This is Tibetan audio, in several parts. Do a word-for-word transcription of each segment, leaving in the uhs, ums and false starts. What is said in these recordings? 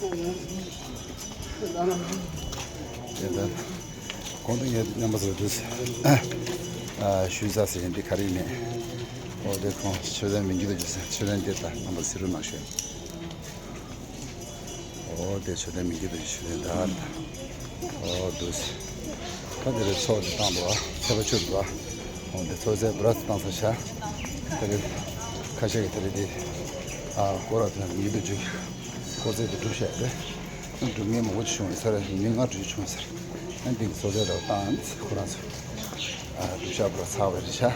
དེ་ལྟར་གོང་དུ་ངས་རྣམ་པ་ཚོར་དུས་ཨ་ཞུས་ཚར་ཟིན། འདི་ག་རེ་ཡིན་མིན། ཨོ་དེ་ཁོང་མཆོད་རྟེན་མི་འགྱུར་དུ་འགྱུར་ཟེར། མཆོད་རྟེན་འདི་ལྟར་རྣམ་པ་གཟིགས་རོགས་གནང་ཞུ། ཨོ་དེ་མཆོད་རྟེན་མི་འགྱུར་དུ་འགྱུར་མཆོད་རྟེན་ད་ལྟ། ཨོ་འདུག་སེ། ད་དེ་རེད། ཚོགས་དེ་བཏང་འདུག་ཨ། ཚེས་པ་བཅུ་འདུག་ཨ། ཨོ་དེ་ཚོགས་ཚེས་བྲ་བཏང་ས་ཤ། དེ་རེད། ཁ་ཤས་ཀྱི་དེ་རེད་དེ། ཨ་སྐོར་ར་དེ་མི་འགྱུར་དུ་འགྱུར། སྐོར་ཚད་དེ་སྒྲུབ་བཤད་རེད། སྒྲུབ་མཁན་མང་པོ་བྱུང་ཡོད་ས་རེད། མི་ལྔ་དྲུག་བྱུང་ཡོད་ས་རེད། ཨ་འདི་གི་ཚོགས་ཚེས་བྲ་བཏང་ཁོ་རང་ཚོ། ཨ་སྒྲུབ་བཤད་པོ་ཚར་བ་རེད་ཤ།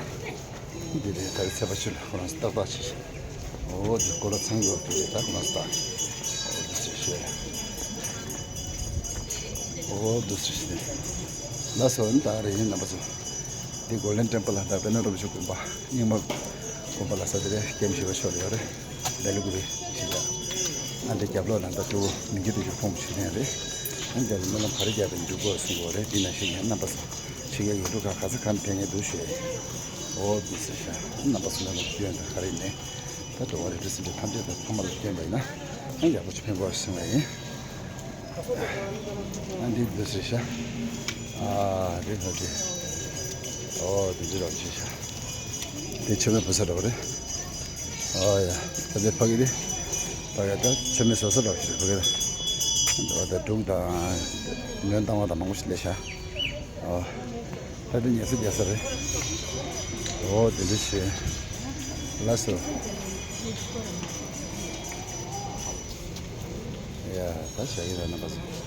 འདི་རེད། ད་རེས་ཚེས་པ་བཅུ་ལ་ཁོ་རང་ཚོ་ཏག་ཏག་བྱས་ཤག་ཨོ་དེ་སྐོར་ར་ཚང་ཡོད་དེ་རེད། ད་ཁོ་རང་ཚོ་ཏག་ཨོ་དེ་ཚོ་བཤད། ཨོ་དེ་ཚོ་བཤད། ལགས་སོ། ད་རེས་ཡིན་རྣམ་པ་ཚོ། འདི་Golden Temple ལ་ད་དཔེར་ན་རིན་པོ་ཆེ་དགོན་པ་རྙིང་མ་དགོན་པ་ལ་ས་དེ་རེད། ཀེམ་བཞི་པ་ཕྱོགས་ལ་ཡོད་རེད། སྦེལ་ཀུ་པེ་ཞིག་ལ། ཨ་འདི་རྒྱབ་ལོགས་ལ་ད་ཏུ་མི་འགྱུར་དུ་འགྱུར་ཁོང་མཆོད་རྟེན་རེད། ཨ་འདི་ལ་སྨོན་ལམ་ག་རེ་བརྒྱབ་པའི་འགྲུབ་དགོས་གསུང་གི་ཡོད་རེད། འདི་ནང་བཞིན་ངས་རྣམ་པ་ཚོ་ཕྱི་རྒྱལ་ཡུལ་གྲུ་ཁག་ག་ས་ག་ནས་ཕེབས་མཁན་འདུག་ཞུ་ཡ་ཡིན། ཨོ་དེ་ཚོ་ཤ་རྣམ་པ་ཚོ་ལ་སྐྱོན་དང་ག་རེ་ནས་ད་འགྲོ་བ་རིགས་དྲུག་སེམས་ཅན་ཐམས་ཅད་དང་ཚང་མ་ལ་སྐྱོན་པ་ཡིན་ན་ཨ་ཡག་པོ་ཅིག་ཕན་གོ་ཞེས་གསུང་བ་ཡིན། ཨ་འདི་འདི་ཟེར་ཤ། ཨ་འདི་ལྷ་འདི། ཨོ་འདི་འདི་རོགས་བྱེད་ཤ། འདི་མཆོད་མེ་ཕུལ་ས་འདྲ་བ་རེད། ཨོ་ཡ། ད་འདི་ཕ་གི་རེད། ཕ་གི་ད་མཆོད་མེ་བཟོ་ས་འདྲ་བ་ཞིག་རེད། ཕ་གི་རེད། འདི་བ་ད་འབྲུག་དང་། མོན་བཏང་བ་དང་མང་པོ་ཞིག་སླེབས་ཤ། ཨོ། ད་འདི་ཉལ་ས་རྒྱག་ས་རེད། ཨོ་འདི་འདི་བྱེད། ལགས་སོ། ཡ་ད་བྱ་གི་ར་རྣམ་པ་ཚོ།